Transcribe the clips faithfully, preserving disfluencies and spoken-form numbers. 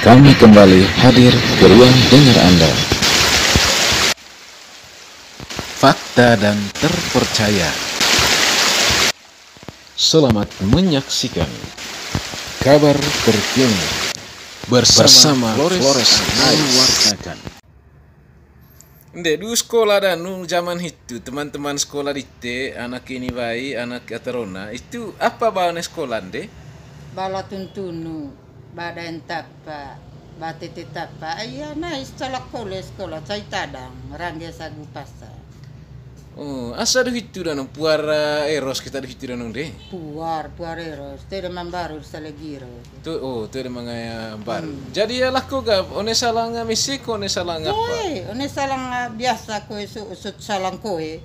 Kami kembali hadir ke ruang dengar Anda. Fakta dan terpercaya. Selamat menyaksikan kabar terkini bersama Flores Ayu Wardakan. Nde, du sekolah danu zaman hitu, teman-teman sekolah dite, anak ini bae, anak ata rona, itu apa ba one sekolah nde? Ba la tuntunu, ba daeng tapa, ba tete tapa, ai nais calak kole sekolah, cai tadang, rangge sagu pasa. Oh, asa du hitu danong, puar, eh, eros kita du hitu danong nde? Puar, puar eros, tede mambaru salegiro. Tu, oh, tu ada mangaya baru. Hmm. Jadi ya lako ga, one salang misi ko one salang apa? Koe, one salang biasa koe, su-, sut salang koe.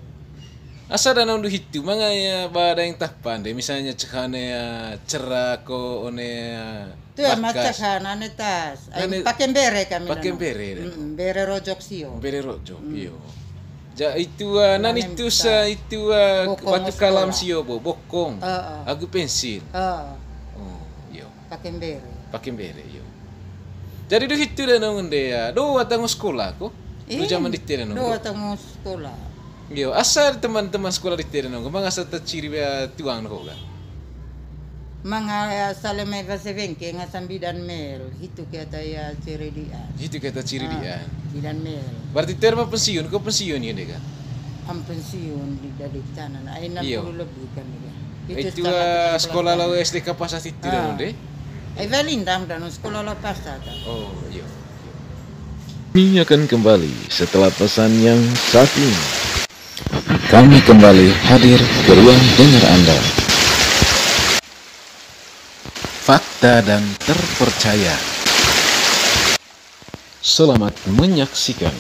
Asa danong du hitu, mangaya ba daeng tapa nde, misalnya cehane, eh, cera ko one, eh, tu ya bakas. Macak hana ne tas. Ai, nane pake mbere kami pake danong. Mbere danong. Mm-mm, mbere rojok sio. Mbere rojok, hmm. Iyo. Ja, itu, ah, nane itu sa, itu, ah, bokong batu kalam sekolah. Sio bo, bokong. Heeh. Agu pensil. Heeh. Oh, iyo. Pake mbere. Pake mbere, iyo. Jadi du hitu danong nde ya. Do watang sekolah ko. Du zaman dite danong. Do watang sekolah. Iyo, asa teman-teman sekolah dite danong ko, mangasa ta ciri ba tuang no ko ga. Manga, eh, saleme base bengke nga sambidan mel, hitu keta ya ciri dian. Hitu keta ciri dian. Ah, bidan mel. Berarti terma pensiun, ko pensiun ya deka? Am pensiun di dadi tanan, ai enam puluh lebih kan ya. Itu, ah, sekolah lawa S D Kapasa itu danong nde? Ai valindam danong sekolah lawa pasa ta. Oh, iyo. Kami akan kembali setelah pesan yang satu ini. Kami kembali hadir ke ruang dengar Anda. Fakta dan terpercaya. Selamat menyaksikan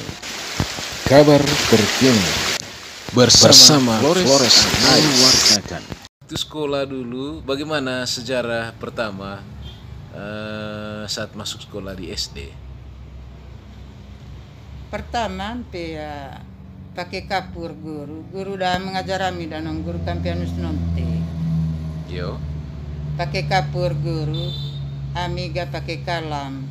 kabar terkini bersama Flores Ayu Wardakan. Waktu sekolah dulu, bagaimana sejarah pertama, eh, saat masuk sekolah di S D? Pertama, mpe, eh, pake kapur guru, guru da mengajar ami danong, guru Kampianus Nonte. Iyo. Pake kapur guru, ami ga pake kalam,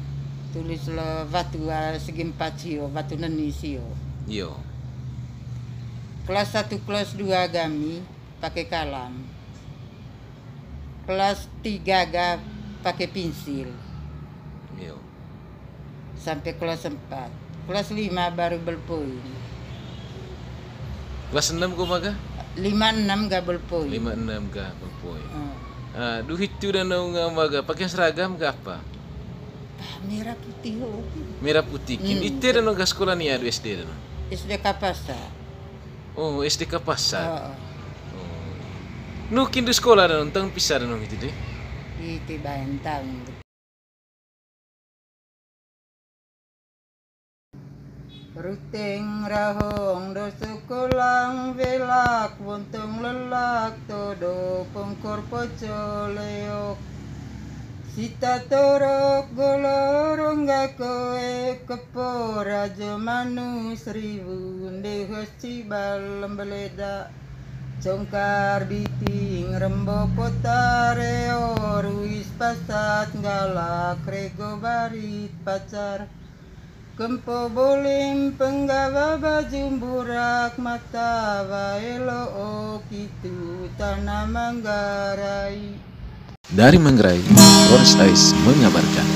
tulis lo watu, eh, segi empat sio, watu neni sio. Iyo. Kelas satu, kelas dua gami, pake kalam. Kelas tiga ga pake pensil. Iyo. Sampe kelas empat. Kelas lima baru belpoin. Kelas enam ko maga? Lima enam ga belpoin. Lima enam ga belpoin. Hmm. Ah, du hitu danong maga, pake seragam ga apa? Ah, merah putih ho. Merah putih. Kin. Hmm. Ite danong ga sekolah nia du S D danong? S D Kapasa. Oh, S D Kapasa. Heeh. Oh. Nu kin du sekolah danong, taun pisa danong itu de? Ite baen taun. Ruteng rahong do sekolang, welak wontong lelak, todo pongkor poco leok. Sita torok golo rongga koe, kepo rajo manu seribu, nde hos cibal lembeleda. Congkar biting rembo potar eo, ruis pasat nggalak rego barit pacar. Kempo bolim penggawa baju mburak, mata wae lo'o kitu tanah Manggarai. Dari Manggarai, Polres Ais mengabarkan.